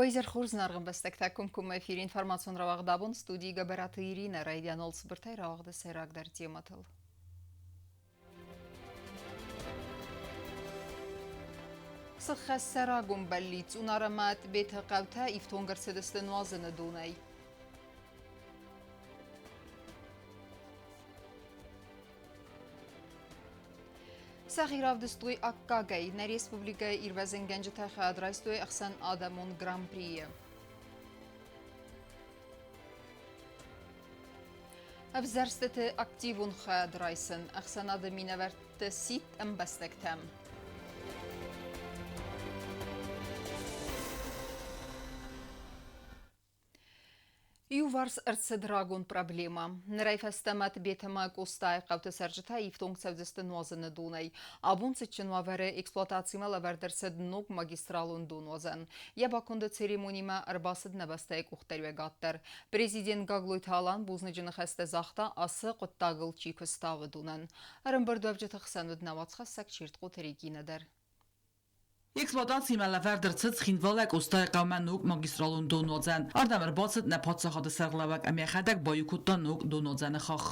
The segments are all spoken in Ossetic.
Уӕ изӕр хорз, зынаргъ ӕмбӕстӕгтӕ, комкоммӕ эфиры информацион рауагъд абон студийы Гӕбӕраты Иринӕ райдианыл цыбыртӕй рауагъды сӕйрагдӕр темӕтыл. Сыххӕссы рагон бӕллиц Цъунар ӕмӕ Тъбеты хъӕутӕ ифтонг ӕрцыдысты нуазыны донӕй. Сӕхи равдыстой аккагӕй. Нӕ республикӕйы ирвӕзынгӕнджытӕ хайад райстой ӕхсӕнадӕмон гран-прийы. Ӕвзӕрстыты активон хайад райсын ӕхсӕнады минӕвӕртты сидт ӕмбӕстӕгтӕм. Иуварс ӕрцыд рагон проблемӕ. Нырӕй фӕстӕмӕ Тбет ӕмӕ Къостайы хъӕуты цӕрджытӕ ифтонг цӕудзысты нуазыны донӕй. Абон цытджын уавӕры эксплуатацимӕ лӕвӕрд ӕрцыд ног магистралон донуадзӕн. Йӕ баконды церемонимӕ ӕрбацыд нӕ бӕстӕйы къухдариуӕгад дӕр. Президент Гаглойты Алан бузныджы ныхӕстӕ загъта, ацы хъуыддагыл чи куыста, уыдонӕн. Ӕрӕмбырдуӕвджыты хсӕн уыд нӕ уацхӕссӕг Чертхъоты Регинӕ дӕр. Эксплуатацимӕ лӕвӕрд ӕрцыд Цхинвалӕй Къостайы хъӕумӕ ног магистралон донуадзӕн. Ардӕм ӕрбацыд нӕ паддзахады сӕргълӕууӕг ӕмӕ йӕхӕдӕг баиу кодта ног донуадзӕны хахх.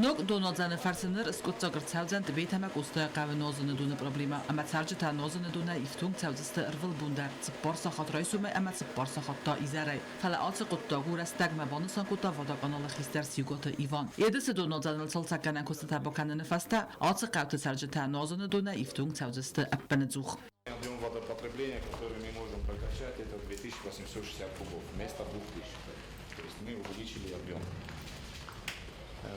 Ног донуадзӕны фӕрцы ныр скъуыддзаг ӕрцӕудзӕн Тъбет ӕмӕ Къостайы хъӕуы нозыны доны проблемӕ ӕмӕ цӕрджытӕ нозыны донӕй ифтонг цӕудзысты ӕрвылбон дӕр 4 сахат райсомӕй ӕмӕ 4 сахат та изӕрӕй. Фӕлӕ ацы хъуыддаг у рӕстӕгмӕ, банысан кодта водоканалы хистӕр Сиготы Иван. Едысы донуадзӕныл цалцӕггӕнӕн куыстытӕ бакӕныны фӕстӕ ацы хъӕуты цӕрджытӕ нуазыны донӕй ифтонг цӕудзысты ӕппынӕдзух. Объем водопотребления, который мы можем прокачать, это 2860 кубов вместо 2000. То есть мы увеличили объем.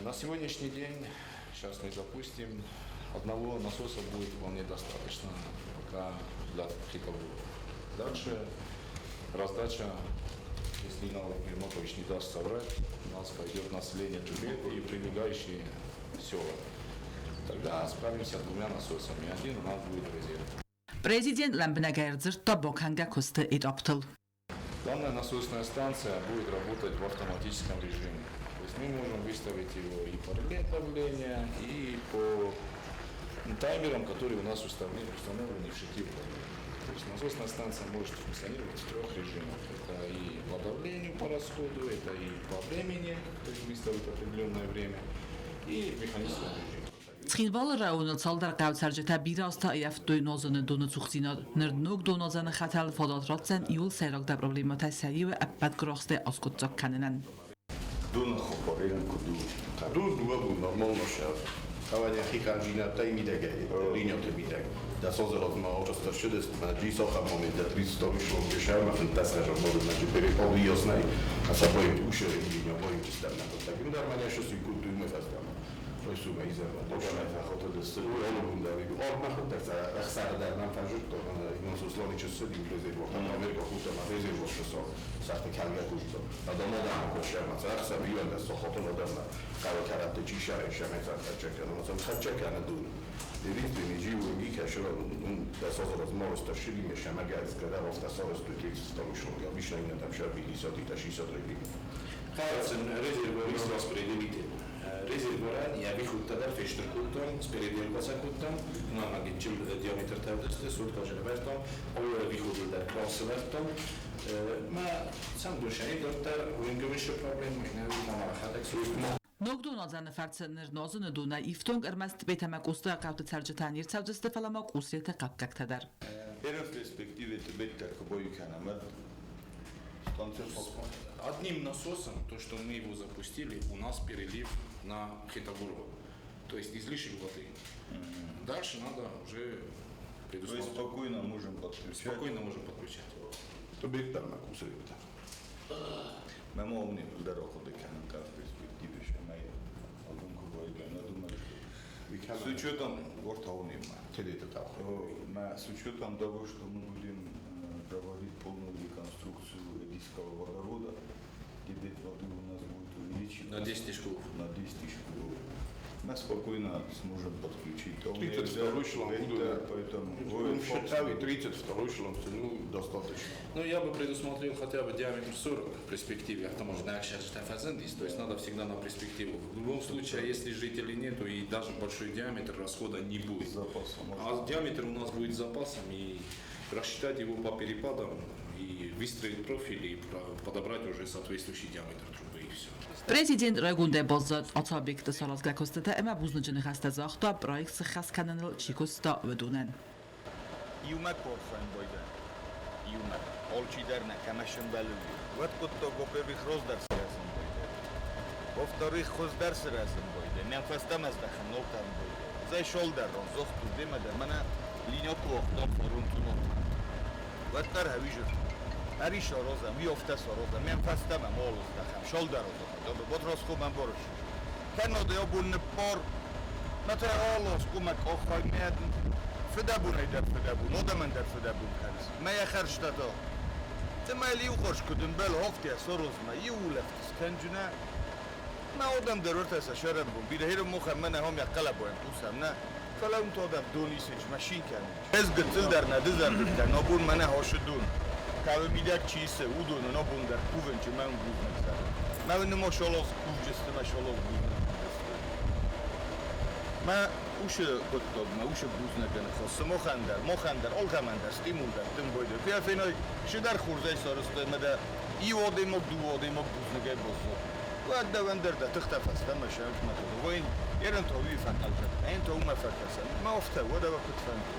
На сегодняшний день, сейчас мы запустим, одного насоса будет вполне достаточно пока для Хитогурова. Дальше раздача, если Инал Ермакович не даст соврать, у нас пойдет население Тубет и прилегающие села. Тогда справимся двумя насосами. Один у нас будет резерв. Президент лӕмбынӕгӕй ӕрдзырдта бакӕнгӕ куысты этаптыл. Данная насосная станция будет работать в автоматическом режиме. То есть мы можем выставить его и по реле давления, и по таймерам, которые у нас установлены в щите управления. То есть насосная станция может функционировать в трех режимах. Это и по давлению, по расходу, это и по времени, то есть выставить определенное время, и в механическом режиме. Цхинвалы районы цалдӕр хъӕуы цӕрджытӕ бирӕ азтӕ ӕййӕфтой нуазыны доны цухдзинад. Ныр ног донуадзӕны хӕтӕл фадат ратдзӕн иууыл сӕйрагдӕр проблемӕтӕй сӕ иуы ӕппӕт гуырахстӕй аскъуыддзаг кӕнынӕн. Доны хоппарӕн куыд у? Дон дыууӕ бон нормално сӕфт. Ӕвӕдза хихъанджинӕдтӕй мидӕгӕй, линияты мидӕг. Дӕ созӕрӕтмӕ ӕрцыдысты, мӕ сахар момент дӕ 30 сӕрмӕ 15 азы мӕ переходы яснай, а собой ушери линия боимчистӕм нӕ хъуыддаг. Ндӕр мӕнӕ сысы куыд уымӕ фӕстӕмӕ. Райсума изӕрмӕ. Ног донуадзӕны фӕрцы ныр нуазыны донӕй ифтонг ӕрмӕст Тъбет ӕмӕ Къостайы хъӕуты цӕрджытӕ не рцӕудзысты, фӕлӕ ма Къусреты хъӕуккӕгтӕ дӕр. Первой перспективе Тъбет бою кӕнӕм станция. Одним насосом, то, что мы его запустили, у нас перелив на Хитогурова. То есть излишек воды. Дальше надо уже То есть спокойно можем подключать? Спокойно можем подключать. Тъбет ӕмӕ Къусреты. Мӕ ма фылдӕр ахъуыды кӕнын хъӕуы перспективе, я думаю, что с учетом с учетом того, что мы будем проводить полную реконструкцию Эдисского водовода, дебит воды у нас будет увеличен на 10 тысяч кубов. На 10 тысяч кубов. Мы спокойно сможем подключить. Он 32 шланг это, поэтому Он считал, 32 шланг, ну, достаточно. Ну, я бы предусмотрел хотя бы диаметр 40 в перспективе, а может, то есть надо всегда на перспективу. В любом случае, если жителей нету и даже большой диаметр, расхода не будет. С запасом. А диаметр у нас будет с запасом, и рассчитать его по перепадам, и выстроить профиль, и подобрать уже соответствующий диаметр трубы, и все. Президент райгондӕй баззад ацы объекты саразгӕ куыстытӕ ӕмӕ бузныджы ныхӕстӕ загъта проект сыххӕст кӕныныл чи куыста, уыдонӕн. Иумӕ корфӕн бойдӕн. Иумӕ. Алчидӕр нӕ кӕмӕ сӕмбӕлы, уӕд хъуыддаг во-первых, раздӕр сырӕзын бойдӕ. Во-вторых, хуыздӕр сырӕзын бойдӕ. Мӕн фӕстӕмӕ здӕхын нал кӕнын бойдӕ. Зӕй шолдӕр рон зохту демӕ дӕр мӕнӕ линьоку охтам форунтунот. Уӕддӕр хӕвижыр. Ӕри сарозӕм, уый офтӕ сарозӕм, мӕн фӕстӕмӕ мал здӕхӕм, шолдӕр озохӕм. Ботросхо мӕн борыш. Кӕннод абон ныппар, мӕ та алас къумӕ къахай мӕ фыдӕбонӕй дӕр фыдӕбон, адӕмӕн дӕр фыдӕбон кӕныс. Мӕ йӕ хӕрзтӕ та. Цымӕ иу хорз куыд ӕмбӕлы, афтӕ сарозмӕ, иу улӕфт скӕнджынӕ. Мӕ адӕм дӕр ӕртӕ сӕ сӕрӕнбон, бирӕ херым мохӕн мӕнӕ хом йӕ хъӕлӕбайӕн хъусӕм, нӕ? Фӕлӕ уым та адӕм дон исынч, машин кӕнынч. Ӕз гыццыл дӕр нӕ дызӕрдыг дӕн, абон мӕнӕ хосы дон. Кауы мидӕг чи исы, уыдонӕн абон дӕр кувынчы мӕ уын бузныг зӕгъын. Мӕ уын ныма шолоз кувджысты, мӕ шолоз бузныг кувджысты. Мӕ усы хъуыддаг, мӕ усы бузныгы ныхас, цы махӕн дӕр, махӕн дӕр, алкӕмӕн дӕр стимул дӕттын бойдӕ. Куы йӕ феной, чидӕр хорзӕй сарӕзтай ӕмӕ дӕ иу адӕймаг, дыууӕ адӕймаг бузныгӕй баззад. Уӕд дӕуӕн дӕр дӕ тыхтӕ фӕстӕмӕ сӕртмӕ тыгъуын, ерын та уый фӕхъӕлдзӕг, ӕн та уымӕ фӕкӕсӕн. Мӕ афтӕ, уӕдӕ уӕ куыд фӕнды.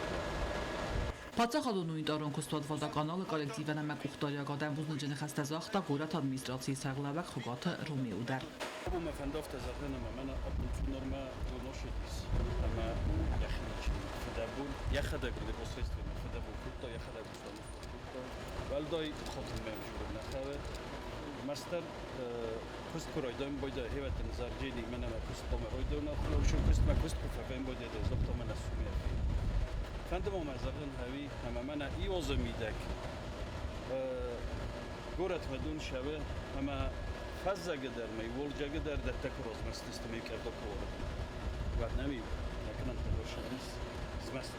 Паддзахадон унитарон куыстуат «Водоканал»-ы коллективӕн ӕмӕ къухдариуӕгадӕн бузныджы ныхӕстӕ загъта горӕты администрацийы сӕргълӕууӕг Хуыгаты Ромео дӕр. Абон мӕ фӕнды афтӕ зӕгъын, ӕмӕ мӕнӕ абон нырмӕ доносит ӕмӕ йӕхи фыдӕбон, йӕхӕдӕг непосредственно фыдӕбон кодта, йӕхӕдӕг установка кодта. Уӕлдай хатын мӕм журын нӕ хъӕуы. Мастер куыст куы райдайын бойда хевӕтын зарджени мӕнӕ мӕ куыст хъуамӕ райдайын, охыл куыст мӕ куыст куы фӕфӕн бойда, загъта мӕнӕ сумӕ. Фӕнды ма мӕ зӕгъын хӕви, ӕмӕ мӕнӕ иозы мидӕг горӕтмӕ дон шӕвы, ӕмӕ фӕззӕгы дӕр мӕ уалдзӕгы дӕр дӕттӕ куы размӕстысты, мӕ кӕрдо куы уарыд. Уӕд нӕм нӕ кӕнӕнтӕ змӕст.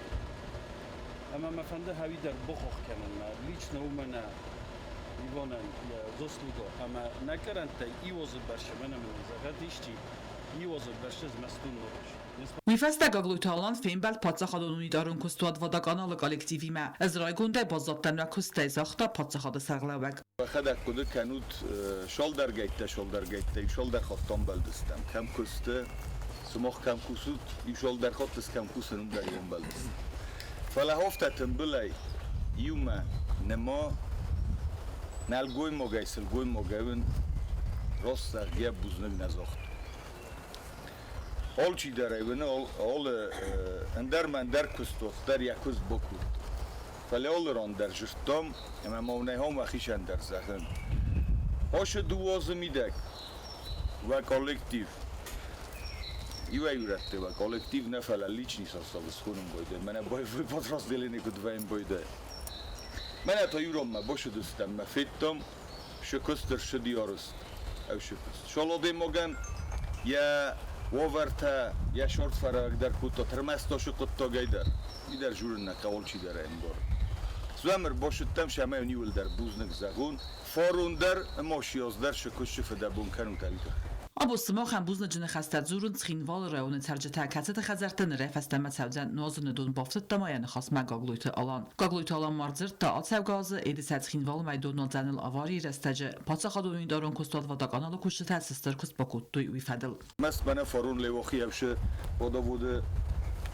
Ӕмӕ мӕ фӕнды хӕви дӕр бохох кӕнын, мӕ лично у мӕнӕ Иванӕн йӕ заслуга, ӕмӕ нӕ кӕрӕнттӕй иозы бӕрцы мӕнӕ мын зӕгъӕд исчи, иозы бӕрцы змӕстун норыш. Уый фӕстӕ Гаглойты Алан фембӕлд паддзахадон унитарон куыстуат «Водоканал»-ы коллективимӕ. Ӕз райгондӕй баззадтӕн уӕ куыстӕй, загъта паддзахады сӕргълӕууӕг. Уӕхӕдӕг хъуыды кӕнут, шолдӕргӕйттӕ, шолдӕр хатт ӕмбӕлдыстӕм. Кӕм куысты, сымах кӕм кусут, иу шолдӕр хатт кӕм кусын, уым дӕр ӕмбӕлдыстӕм. Фӕлӕ афтӕ тымбылӕй иумӕ нӕма нӕлгоймагӕй, сылгоймагӕй уын раст зӕгъгӕ бузныг нӕ загъта. Алчидӕр ӕй уыны, алы ӕндӕр мӕ ӕндӕр куыстуат дӕр йӕ куыст бакодта. Фӕлӕ алы ран дӕр зыдтам, ӕмӕ ма уын ахӕм уӕхицӕн дӕр зӕгъын. Ацы дыууӕ азы мидӕг уӕ коллектив, иуӕй-иу рӕтты уӕ коллектив нӕ, фӕлӕ личный состав схонын бойдӕ. Мӕнӕ боевой подразделение куыд вӕййын бойдӕ. Мӕнӕ та иу ранмӕ бацыдыстӕм, мӕ федтам, шы куыст ӕрцыди арызт. Ӕвшы куыст. Шол адӕймагӕн йӕ уавӕртӕ, йӕ сорт фӕрӕгдӕр кодта, ӕрмӕст хъуыддагӕй дӕр. Уый дӕр журын нӕ хъӕуы, алчидӕр ӕй ӕмбары. Суӕмыр бацыдтӕм, сӕмӕ иуылдӕр бузныг зӕгъон, фарон дӕр ӕмӕ шиоз дӕр шы куысты фыдӕбон кӕнут ӕви тыххӕй. Абон сымахӕн бузныджы ныхӕстӕ дзурынц Цхинвалы районы цӕрджытӕ, кӕцыты хӕдзӕртты нырӕй фӕстӕмӕ цӕудзӕн нуазыны дон, бафтыдта ма йӕ ныхасмӕ Гаглойты Алан. Гаглойты Алан ма ӕрдзырдта ацӕугӕ азы Едысӕ Цхинвалмӕ донуадзӕныл аварийы рӕстӕджы паддзахадон унитарон куыстуат «Водоканал»-ы кусджытӕ цы стыр куыст бакодтой, уый фӕдыл. Мӕст мӕнӕ фарон Леуахи ӕвшы водоводы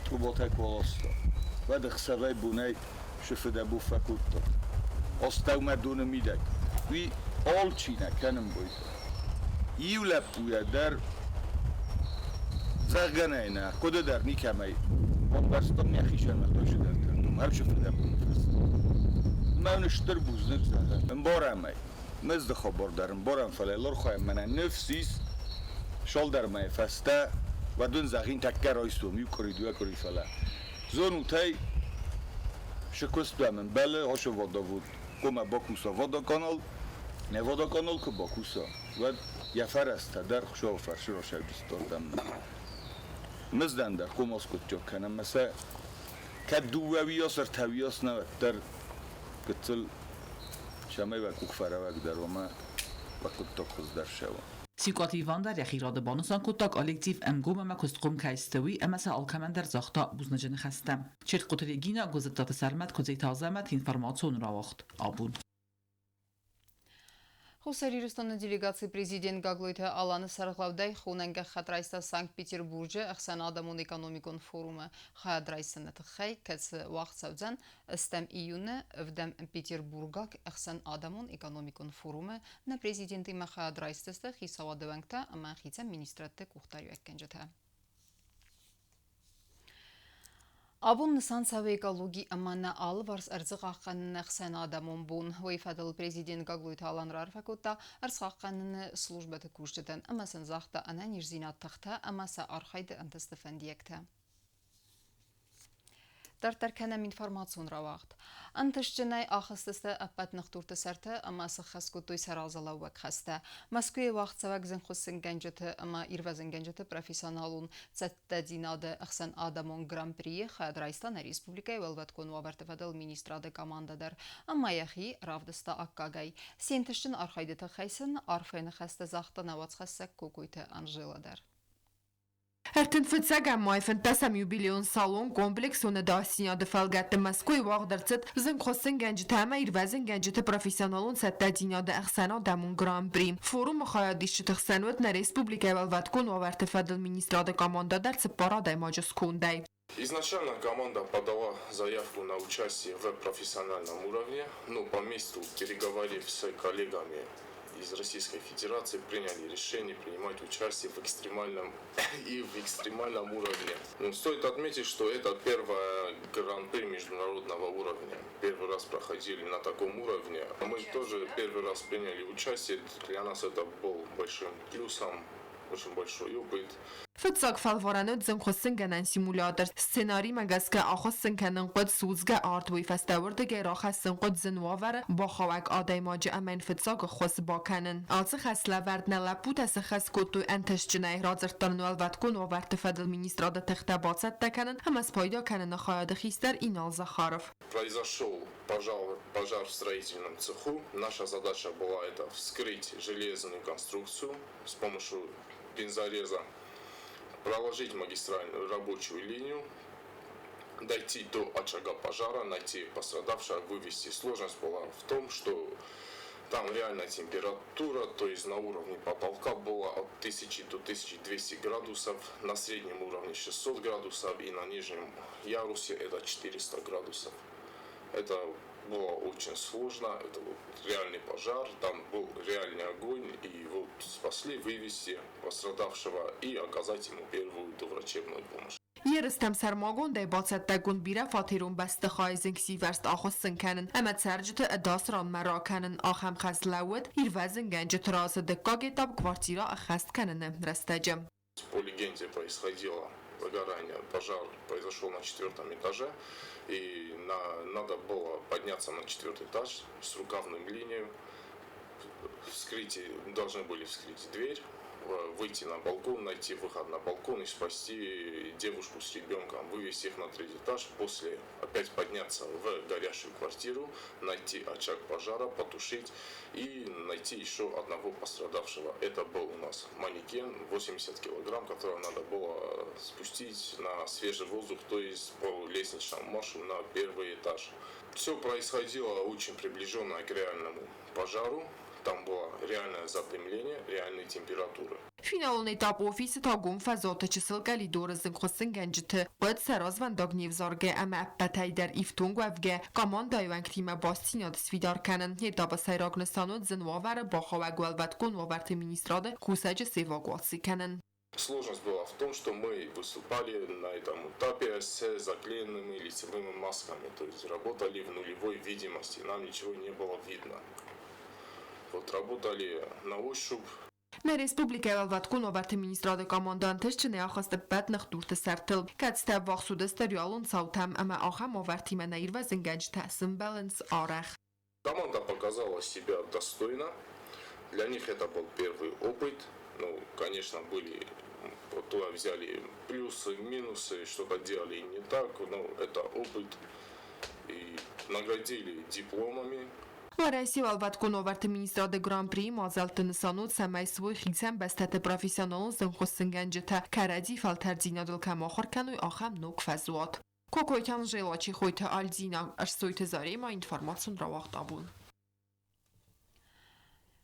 трубатӕ куы аласта. Уӕд ӕхсӕвӕй бонӕй шы фыдӕбон фӕкодта. Астӕумӕ доны мидӕг. Уый алчи нӕ кӕнын бойдӕ. Иу лӕппуйӕ дӕр зӕгъгӕнӕй нӕ, хъуыды дӕр никӕмӕй бамбӕрстам, йӕхицӕн мӕ тойсы дӕр тырнум, ӕвшы фыдӕбоны фӕстӕ. Мӕ уын стыр бузныг зӕгъын. Ӕмбарӕм ӕй. Мызды хабар дӕр ӕмбарӕм, фӕлӕ лорхайӕн мӕнӕ ныфс ис, шолдӕр мӕйы фӕстӕ, уӕд уын зӕгъин тӕккӕ райсом, иу къуыри, дыууӕ къуыри, фӕлӕ. Зонут ӕй, шы куыст уӕм ӕмбӕлы, хошы водовод, комӕ бакуса водоканал, нӕ водоканал куы бакуса, уӕд йӕ фӕрӕзтӕ дӕр Хуыцауы фӕрцы расайдзысты ардӕм. Мыздӕн дӕр хъомыл скъуыддзаг кӕнӕм ӕмӕ сӕ кӕд дыууӕ уыйас, ӕртӕ уыйас нӕ, уӕддӕр гыццыл цӕмӕй уӕ къух фӕрӕуӕгдӕр уа ӕмӕ уӕ хъуыддаг хуыздӕр цӕуа. Сикъоты Иван дӕр йӕхи рады банысан кодта, коллектив ӕнгом ӕмӕ куыстхъом кӕй сты, уый ӕмӕ сӕ алкӕмӕн дӕр загъта бузныджы ныхӕстӕ. Чертхъоты Регинӕ, Гуызыттаты Сӕрмӕт, Куыдзеты Азӕмӕт, информацион рауагъд «Абон». Хуссар Ирыстоны делегацийы президент Гаглойты Аланы сӕргълӕудӕй хонӕн гӕххӕтт райста Санкт-Петербурджы ӕхсӕнадӕмон экономикон форумы хайад райсыны тыххӕй, кӕцы уагъд цӕудзӕн ӕстӕм июны ӕвдӕм Петербургаг ӕхсӕнадӕмон экономикон форумы. Нӕ президентимӕ хайад райсдзысты хицауады уӕнгтӕ ӕмӕ хицӕн министрадты къухдариуӕггӕнджытӕ. Абон нысан цӕуы экологи ӕмӕ нӕ алыварс ӕрдзы хъахъхъӕныны ӕхсӕнадӕмон бон. Уый фӕдыл президент Гаглойты Алан раарфӕ кодта ӕрдзхъахъхъӕныны службӕты кусджытӕн ӕмӕ сын загъта ӕнӕниздзинад тыхтӕ ӕмӕ сӕ архайды ӕнтысты фӕндиӕгтӕ. Дарддӕр кӕнӕм информацион рауагъд. Ӕнтыстджынӕй ахызтысты ӕппӕт ныхдурты сӕрты ӕмӕ сыххӕст кодтой сӕ разылӕууӕг хӕстӕ. Мӕскуыйы уагъдцӕуӕг зынгхуыссынгӕнджыты ӕмӕ ирвӕзынгӕнджыты профессионалон цӕттӕдзинады ӕхсӕнадӕмон гран-прийы хайад райста нӕ республикӕйы уӕлвӕткон уавӕрты фӕдыл министрады командӕ дӕр ӕмӕ йӕхи равдыста аккагӕй. Се нтыстджын архайды тыххӕй сын арфӕйы ныхӕстӕ загъта нӕ уацхӕссӕг Кокойты Анжела дӕр. 35-ӕм май 15-ӕм юбилейон салон комплексон ӕдасдзинады фӕлгӕтты Мӕскуыйы уагъд ӕрцыд зынгхуыссынгӕнджытӕ ӕмӕ ирвӕзынгӕнджыты профессионалон цӕттӕдзинады ӕхсӕнадӕмон гран-при. Форумы хайадисджыты хсӕн уыд нӕ республикӕйы уӕлвӕткон уавӕрты фӕдыл министрады командӕ дӕр цыппар адӕймаджы скондӕй. Изначально команда подала заявку на участие в профессиональном уровне, но по месту, переговорив с коллегами из Российской Федерации, приняли решение принимать участие в экстремальном и в экстремальном уровне. Ну, стоит отметить, что это первое гран-при международного уровня. Первый раз проходили на таком уровне. Мы тоже первый раз приняли участие. Для нас это был большим плюсом, очень большой опыт. Фыццаг фӕлварӕн уыд зынгхуыссынгӕнӕн симулятор. Сценаримӕ гӕсгӕ ахуыссын кӕнын хъуыд судзгӕ арт, уый фӕстӕ уырдыгӕй рахӕссын хъуыд зын уавӕры бахауӕг адӕймаджы ӕмӕ йын фыццаг ӕххуыс бакӕнын. Ацы хӕслӕвӕрд нӕ лӕппутӕ сыххӕст кодтой ӕнтыстджынӕй, радзырдта нын уӕлвӕткон уавӕрты фӕдыл министрады тыхтӕ бацӕттӕ кӕнын ӕмӕ спайда кӕныны хайады хистӕр Инал Захаров. Произошел пожар, пожар в строительном цеху. Наша задача была это вскрыть железную конструкцию с помощью бензореза, проложить магистральную рабочую линию, дойти до очага пожара, найти пострадавшего, вывести. Сложность была в том, что там реальная температура, то есть на уровне потолка была от 1000 до 1200 градусов, на среднем уровне 600 градусов и на нижнем ярусе это 400 градусов. Это было очень сложно, это был реальный пожар, там был реальный огонь, и его спасли, вывести пострадавшего и оказать ему первую доврачебную помощь. Ерыстӕм сӕрмагондӕй бацӕттӕгонд бирӕфатерон бӕстыхайы зынгсивӕрзт ахуыссын кӕнын ӕмӕ цӕрджыты ӕдас ранмӕ ракӕнын ахӕм хӕс лӕууыд ирвӕзынгӕнджыты раз дыккаг этап квартирӕ ӕххӕст кӕныны рӕстӕджы. По легенде происходило загорание, пожар произошел на четвертом этаже, и надо было подняться на четвертый этаж с рукавным линией, вскрыть, должны были вскрыть дверь, выйти на балкон, найти выход на балкон и спасти девушку с ребенком, вывести их на третий этаж, после опять подняться в горящую квартиру, найти очаг пожара, потушить и найти еще одного пострадавшего. Это был у нас манекен 80 килограмм, которого надо было спустить на свежий воздух, то есть по лестничному маршу на первый этаж. Все происходило очень приближенно к реальному пожару. Там было реальное задымление, реальные температуры. Финалон этап офисы та гом фӕзуаты чысыл къӕлидоры зынгхуыссынгӕнджыты хъуыд сӕ развӕндаг не взаргӕ ӕмӕ ӕппӕтӕй дӕр ифтонг уӕвгӕ командӕйы уӕнгтимӕ бастдзинад сфидар кӕнын. Этапы сӕйраг нысан уыд зын уавӕры бахауӕг уӕлвӕткон уавӕрты министрады кусӕджы сэвакуаци кӕнын. Сложность была в том, что мы выступали на этом этапе с заклеенными лицевыми масками, то есть работали в нулевой видимости, нам ничего не было видно. Вот работали на ощупь. Нӕ республикӕйы уӕлвӕткон уавӕрты министрады командӕ ӕнтыстджынӕй ахызт ӕппӕт ныхдурты сӕртыл, кӕцытӕ ӕввахс уыдысты реалон цаутӕм ӕмӕ ахӕм уавӕртимӕ нӕ ирвӕзынгӕнджытӕ сымбӕлынц арӕх. Команда показала себя достойно. Для них это был первый опыт. Ну, Конечно, были, вот туда взяли плюсы, минусы, что-то делали не так, но это опыт. И наградили дипломами. Уӕрӕсейы Уӕлвӕткон уавӕрты министрады Гран-прийы мадзӕлтты нысан у, цӕмӕй суой хицӕн бӕстӕты профессионалон зынгхуыссынгӕнджытӕ кӕрӕдзи фӕлтӕрддзинадыл кӕм ахуыр кӕной, ахӕм ног фӕзуат. Кокойты Анжела, Чехойты Альдина, Ӕрсойты Заремӕ информацион рауагъд абон.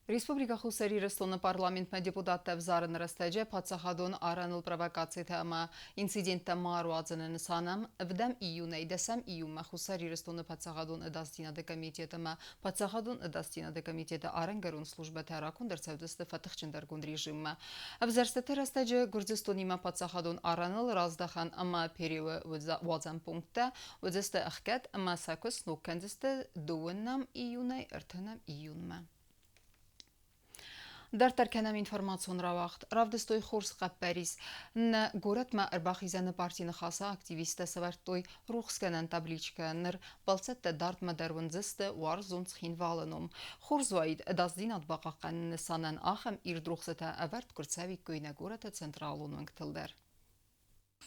Республикӕ Хуссар Ирыстоны парламентмӕ депутаттӕ ӕвзарыны рӕстӕджы паддзахадон арӕныл провокацитӕ ӕмӕ инциденттӕ ма ӕруадзыны нысанӕн ӕвдӕм июнӕй дӕсӕм июнмӕ Хуссар Ирыстоны паддзахадон ӕдасдзинады комитет ӕмӕ паддзахадон ӕдасдзинады комитеты арӕнгӕрон службӕтӕ раконд ӕрцӕудзысты фӕтыхджындӕргонд режиммӕ. Ӕвзӕрстыты рӕстӕджы Гуырдзыстонимӕ паддзахадон арӕныл раздӕхӕн ӕмӕ Переуы уадзӕн пункттӕ уыдзысты ӕхгӕд ӕмӕ сӕ куыст сног кӕндзысты дыууынӕм июнӕй ӕртынӕм июнмӕ. Дарддӕр кӕнӕм информацион рауагъд. Равдыстой хорз хъӕппӕрис. Нӕ горӕтмӕ ӕрбахизӕны парти Ныхасы активисттӕ сӕвӕрдтой рухсгӕнӕн табличкӕ. Ныр бӕлццӕттӕ дардмӕ дӕр уындзысты уарзон Цхинвалы ном. Хорз уаид, ӕдасдзинад бахъахъхъӕныны нысанӕн ахӕм ирд рухсытӕ ӕвӕрд куы рцӕуиккой нӕ горӕты централон уынгтыл дӕр.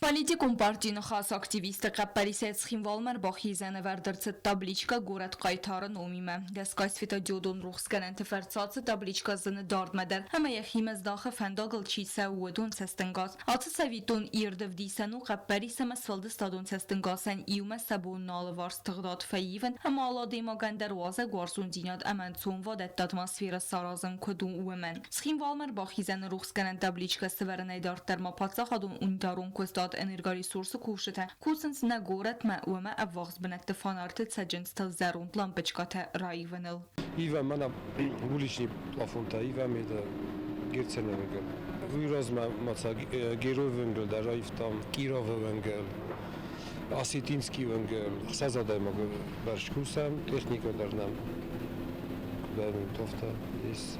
Политикон партийы Ныхасы активистты хъӕппӕрисӕй Цхинвалмӕ ӕрбахизӕны ӕвӕрд ӕрцыд табличкӕ горӕт Хъайтары номимӕ. Дӕсгай светодиодон рухсгӕнӕнты фӕрцы ацы табличкӕ зыны дардмӕ дӕр ӕмӕ йӕхимӕ здахы фӕндагыл чи цӕуы, уыдон цӕстӕнгас. Ацы цӕвиттон ирд ӕвдисӕн у хъӕппӕрис ӕмӕ сфӕлдыстадон цӕстӕнгасӕн иумӕ сӕ бон нал ӕвварс тыгъдад фӕивын ӕмӕ алы адӕймагӕн дӕр уазӕгуарзондзинад ӕмӕ ӕнцонвадӕтты атмосферӕ саразын куыд у, уымӕн. Цхинвалмӕ ӕрбахизӕны рухсгӕнӕн табличкӕ сӕвӕрынӕй дарддӕр ма паддзахадон унитарон куыстуат Энергоресурсы кусджытӕ кусынц нӕ горӕтмӕ, уымӕ ӕввахс бынӕтты фонарты цӕджындзтыл зӕронд лампочкӕтӕ раивыныл. Ивӕм мӕнӕ уличный плафонтӕ, ивӕм это Герцены уынгыл. Уый размӕ ма ца Героевы уынгыл дӕр раивтам, Кировы уынгыл, Осетинский уынгыл. Ӕхсӕз адӕймагы бӕрц кусӕм, техникӕ дӕр нӕм куыд есть.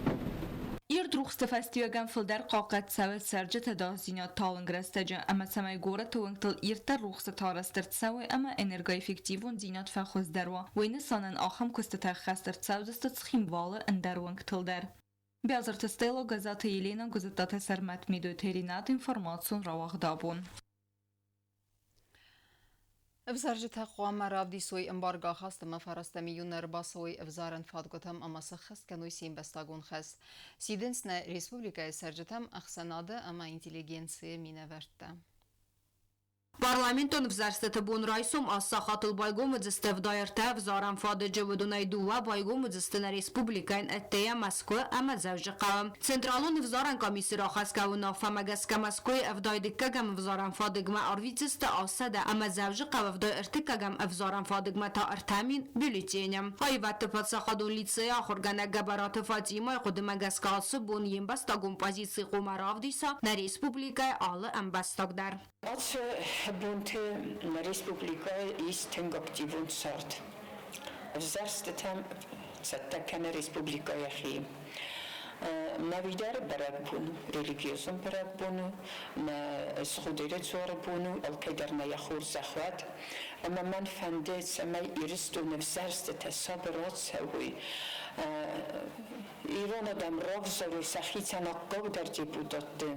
Ирд рухсты фӕстиуӕгӕн фылдӕр хъахъхъӕд цӕуы цӕрджыты ӕдасдзинад талынг рӕстӕджы ӕмӕ цӕмӕй горӕты уынгтыл ирддӕр рухсытӕ арӕзт ӕрцӕуой ӕмӕ энергоэффективондзинад фӕхуыздӕр уа, уый нысанӕн ахӕм куыстытӕ ӕххӕст ӕрцӕудзысты Цхинвалы ӕндӕр уынгтыл дӕр. Биазырты Стелла, Гӕззаты Еленӕ, Гуызыттаты Сӕрмӕт, Медойты Ренат, информацион рауагъд абон. Ӕвзарджытӕ хъуамӕ равдисой ӕмбаргӕ ахаст ӕмӕ фӕрӕзтӕм июны ӕрбацӕуой ӕвзарӕн фадгуытӕм ӕмӕ сӕххӕст кӕной се мбӕстагон хӕс. Сидынц нӕ республикӕйы цӕрджытӕм ӕхсӕнады ӕмӕ интеллигенцийы минӕвӕрттӕ. Парламентон ӕвзӕрстыты бон райсом ацы сахатыл байгом уыдзысты ӕвдай ӕртӕ ӕвзарӕн фадыджы, уыдонӕй дыууӕ байгом уыдзысты нӕ республикӕйӕн ӕддейӕ Мӕскуы ӕмӕ Дзӕуджыхъӕуы. Централон ӕвзарӕн комисси рахӕсгӕ уынаффӕмӕ гӕсгӕ Мӕскуыйы ӕвдай дыккӕгӕм ӕвзарӕн фадыгмӕ арвитдзысты авдсӕдӕ ӕмӕ Дзӕуджыхъӕуы ӕвдай ӕртыккӕгӕм ӕвзарӕн фадыгмӕ та 3000 бюллетены. Аивӕдты паддзахадон лицейы ахуыргӕнӕг Гӕбӕраты Фатимӕйы хъуыдымӕ гӕсгӕ ацы бон йе мбӕстагон позици хъуамӕ равдиса нӕ республикӕйы алы ӕмбӕстаг дӕр. Ацы бонты нӕ республикӕйы ис тынг активон цард. Ӕвзӕрстытӕм цӕттӕ кӕны республикӕ йӕхи. Нӕ уидары бӕрӕгбон у, религиозон бӕрӕгбон у, нӕ Сгъудеры дзуары бон у, алкӕйдӕр нӕ йӕ хорзӕх уӕд. Ӕмӕ мӕн фӕнды, цӕмӕй Ирыстоны ӕвзӕрстытӕ сабыр ацӕуой. Ирон адӕм равзарой сӕхицӕн аккагдӕр депутатты.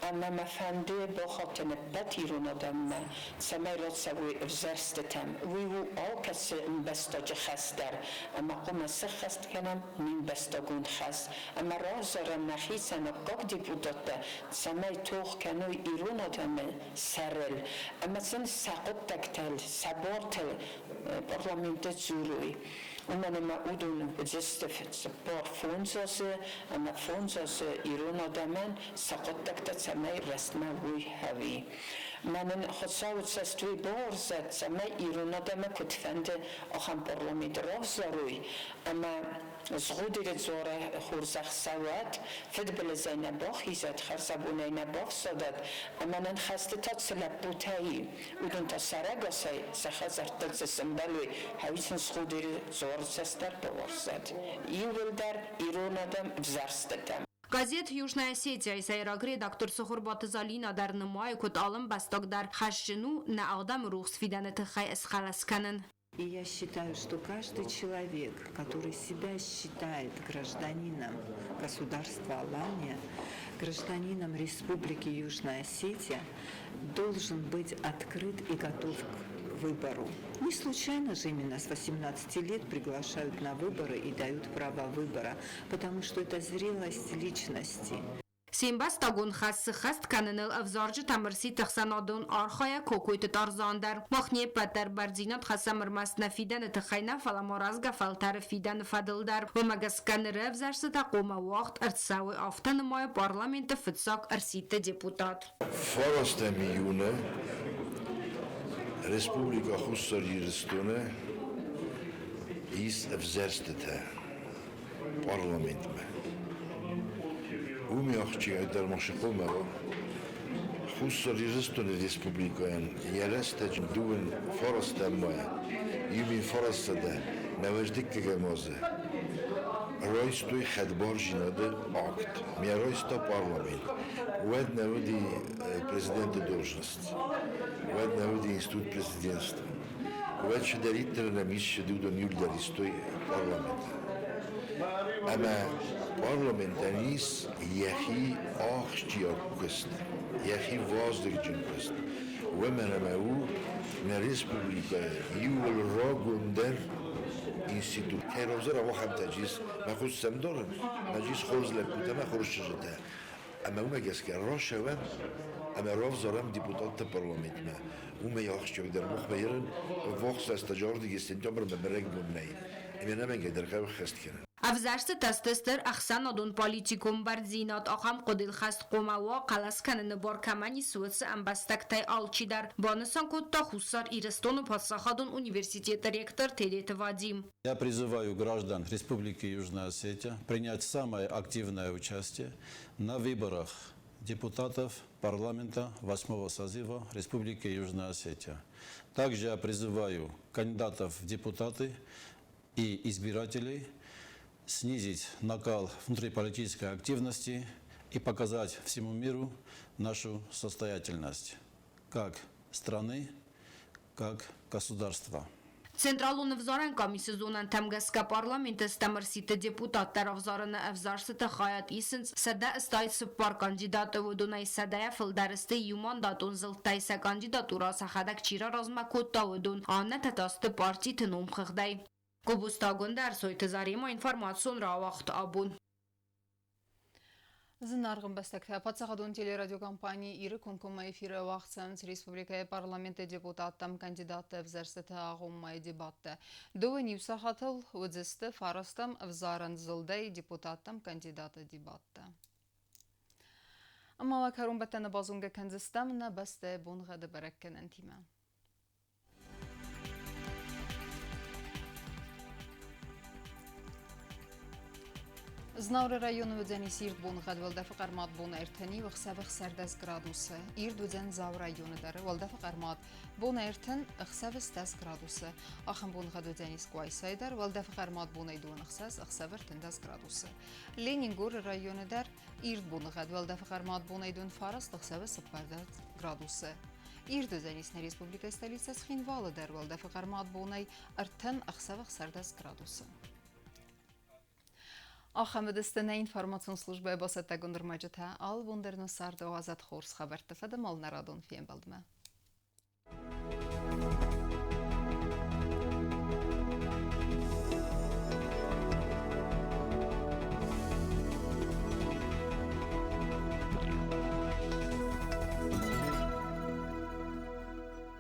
Ӕмӕ мӕ фӕнды бахатын ӕппӕт ирон адӕммӕ, цӕмӕй рацӕуой ӕвзӕрстытӕм. Уый у алкӕцы ӕмбӕстаджы хӕс дӕр, ӕмӕ хъуамӕ сӕххӕст кӕнӕм не мбӕстагон хӕс. Ӕмӕ равзарӕм нӕхицӕн аккаг депутаттӕ, цӕмӕй тох кӕной ирон адӕмы сӕрыл ӕмӕ сын сӕ хъуыддӕгтыл, сӕ бартыл парламенты дзурой. Уымӕн ӕмӕ уыдон уыдзысты 45 азы ӕмӕ фондз азы ирон адӕмӕн сӕ хъуыддӕгтӕ цӕмӕй рӕстмӕ уой ӕви. Мӕнӕн Хуыцауы цӕст уый бауарзӕд, цӕмӕй ирон адӕмы куыд фӕнды, ахӕм парламент равзарой ӕмӕ Згъудеры дзуары хорзӕх цӕуӕд, фыдбылызӕй нӕ бахизӕд, хӕрзӕбонӕй нӕ бафсадӕд, ӕмӕ нын хӕсты та цы лӕппутӕ и, уыдон та сӕрӕгасӕй сӕ хӕдзӕрттыл цы сӕмбӕлой, ӕви сын Згъудеры дзуары цӕст дӕр бауарзӕд. Иууылдӕр ирон адӕм ӕвзӕрстытӕм. Газет «Южная Осетия»-йы сӕйраг редактор Цыхуырбаты Залинӕ дӕр нымайы, куыд алы ӕмбӕстаг дӕр хӕсджын у нӕ адӕмы рухс фидӕны тыххӕй схъӕлӕс кӕнын. И я считаю, что каждый человек, который себя считает гражданином государства Алания, гражданином Республики Южная Осетия, должен быть открыт и готов к выбору. Не случайно же именно с 18 лет приглашают на выборы и дают право выбора, потому что это зрелость личности. Се мбӕстагон хӕс сыххӕст кӕныныл ӕвзарджытӕм ӕрсидт ӕхсӕнадон архайӕг Кокойты Тарзан дӕр. Мах не ппӕт дӕр бӕрндзинад хӕссӕм ӕрмӕст нӕ фидӕны тыххӕй нӕ, фӕлӕ ма рӕзгӕ фӕлтӕры фидӕны фӕдыл дӕр. Уымӕ гӕсгӕ ныры ӕвзӕрстытӕ хъуамӕ уагъд ӕрцӕуой, афтӕ нымайы парламенты фыццаг ӕрсидты депутат. Фарастӕм июны Республикӕ Хуссар Ирыстоны ис ӕвзӕрстытӕ парламентмӕ. Уым ахсджиагдӕр ма цы хъуамӕ уа? Хуссар Ирыстоны республикӕйӕн йӕ рӕстӕджы дыууын фарастӕм мӕйы, иу мин фарастсӕдӕ нӕуӕздыккӕгӕм азы райстой хӕдбардзинады акт. Ме райста парламент. Уӕд нӕ уыди президенты должность, уӕд нӕ уыди институт президентства. Уӕд чидӕриддӕр нӕм ис, уыдон иуылдӕр истой парламенты. Ӕмӕ парламентӕн ис йӕхи ахсджиаг куыст, йӕхи вазыгджын куыст. Уымӕн ӕмӕ у нӕ республикӕйы иууыл рагондӕр институт. Кӕй равзара, ахӕмтӕ ис. Мӕ хъус сӕм дарын, мӕ ис хорз лӕппутӕ мӕ хорз чызджытӕ. Ӕмӕ уымӕ гӕсгӕ рацӕуӕм ӕмӕ равзарӕм депутатты парламентмӕ. Уымӕй ахсджиагдӕр махмӕ ерын ӕввахс рӕстӕджы ардыгӕй сентябрмӕ бӕрӕгбон нӕй. Ӕмӕ ӕнӕмӕнгӕй дӕр хъӕуы ӕххӕст кӕнын. Ӕвзӕрстытӕ сты стыр ӕхсӕнадон-политикон бӕрндзинад, ахӕм хъуыдыйыл хӕст хъуамӕ уа, хъӕлӕс кӕныны бар кӕмӕн ис, уыцы ӕмбӕстӕгтӕй алчидӕр, банысан кодта Хуссар Ирыстоны паддзахадон университеты ректор Тедеты Вадим. Я призываю граждан Республики Южная Осетия принять самое активное участие на выборах депутатов парламента восьмого созыва Республики Южная Осетия. Также я призываю кандидатов в депутаты и избирателей снизить накал внутриполитической активности и показать всему миру нашу состоятельность как страны, как государства. Централон ӕвзарӕн къамисы зонӕнтӕм гӕсгӕ парламенты стӕм ӕрсидты депутаттӕ равзарыны ӕвзӕрстыты хайад исынц 184 кандидаты, уыдонӕй сӕдӕйӕ фылдӕр сты иумандатон зылдтӕй сӕ кандидатурӕ сӕхӕдӕг чи раразмӕ кодта, уыдон, аннӕтӕ та сты партиты номхыгъдӕй. Гобозты Агуындӕ, Ӕрсойты Заремӕ, информацион рауагъд абон. Зынаргъ ӕмбӕстӕгтӕ, паддзахадон телерадиокомпани Иры комкоммӕ эфиры уагъд цӕуынц республикӕйы парламенты депутаттӕм кандидатты ӕвзӕрстыты агъоммӕйы дебаттӕ. Дыууӕ иу сахатыл уыдзысты фарастӕм ӕвзарӕн зылдӕй депутаттӕм кандидаты дебаттӕ. Ӕмӕ уӕ кӕронбӕттӕны базонгӕ кӕндзыстӕм нӕ бӕстӕйы боныгъӕды бӕрӕггӕнӕнтимӕ. Знауыры районы уыдзӕнис ирд боныгъӕд, уӕлдӕфы хъӕрмад бон ӕртӕн иу, ӕхсӕвы 16 градусы. Ирд уыдзӕн Дзауы районы дӕр, уӕлдӕфы хъӕрмад бон ӕртын, ӕхсӕвы 10 градусы. Ахӕм боныгъӕд уыдзӕнис Къуайсайы дӕр, уӕлдӕфы хъӕрмад бонӕй дыууын ӕхсӕз, ӕхсӕвы 13 градусы. Ленингоры районы дӕр ирд боныгъӕд, уӕлдӕфы хъӕрмад бонӕй дыууын фараст, ӕхсӕвы 14 градусы. Ирд уыдзӕнис нӕ республикӕйы столицӕ Цхинвалы дӕр уӕлдӕфы хъӕрмад бонӕй ӕртын ӕхсӕвы 16 градусы. Ахӕм уыдысты нӕ информацион службӕйы бацӕттӕгонд ӕрмӕджытӕ. Алы бон дӕр нӕ царды уадзӕд хорз хабӕртты фӕдыл нӕ радон фембӕлдмӕ.